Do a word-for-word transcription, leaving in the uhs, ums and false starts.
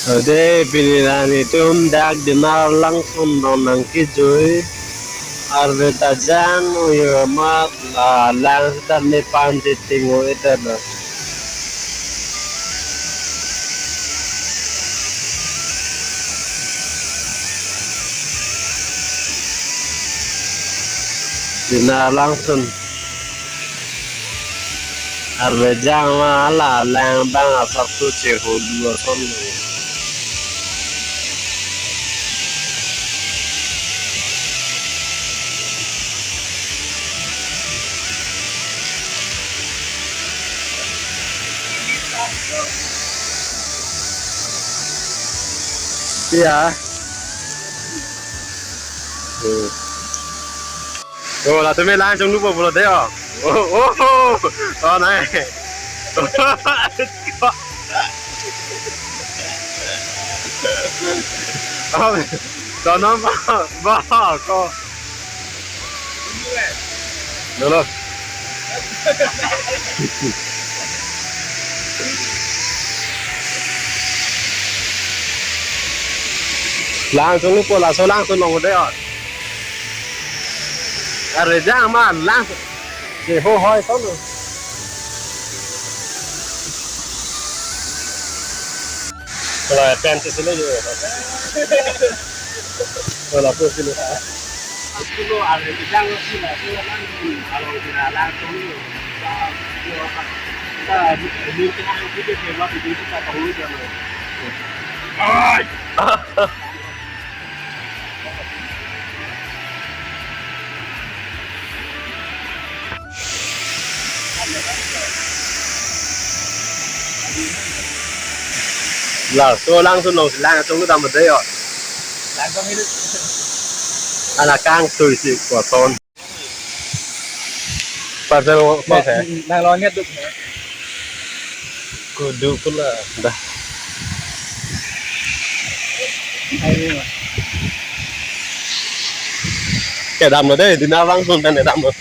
Ode pini ra nelitum dak Dima Langsun along nangkejui. Arve ta jang uyo amat la lang seta nepan te tingo eta na. Dima Langsun. Arve jang ma la lang abang asap tu cheho du ason. Ya. Hmm. Oh, latum me lang chonglupo pulo de, oh. Oh, oh, oh. Oh, nai. Oh, tonong ba, ba, ko. Dolo. Lang chonglupo, laso Langsun along de, oh. Arve jang ma lang. Cheho hoi son. Kalau pen sesele yo. Kalau aku sini. Aku lo arve jang sini, aku lang, kalau tidak langsung. Kita, kita, kita tahu aja lo. Ai. Laso Langsun along si lang chonglu dam de yo. Lang chonglu. Ana kangtui si koson. Parcel ko se. Nang lawan nget duk. Kudu pula dah. Ayo. Kedam lo de, Dima Langsun pen kedam lo.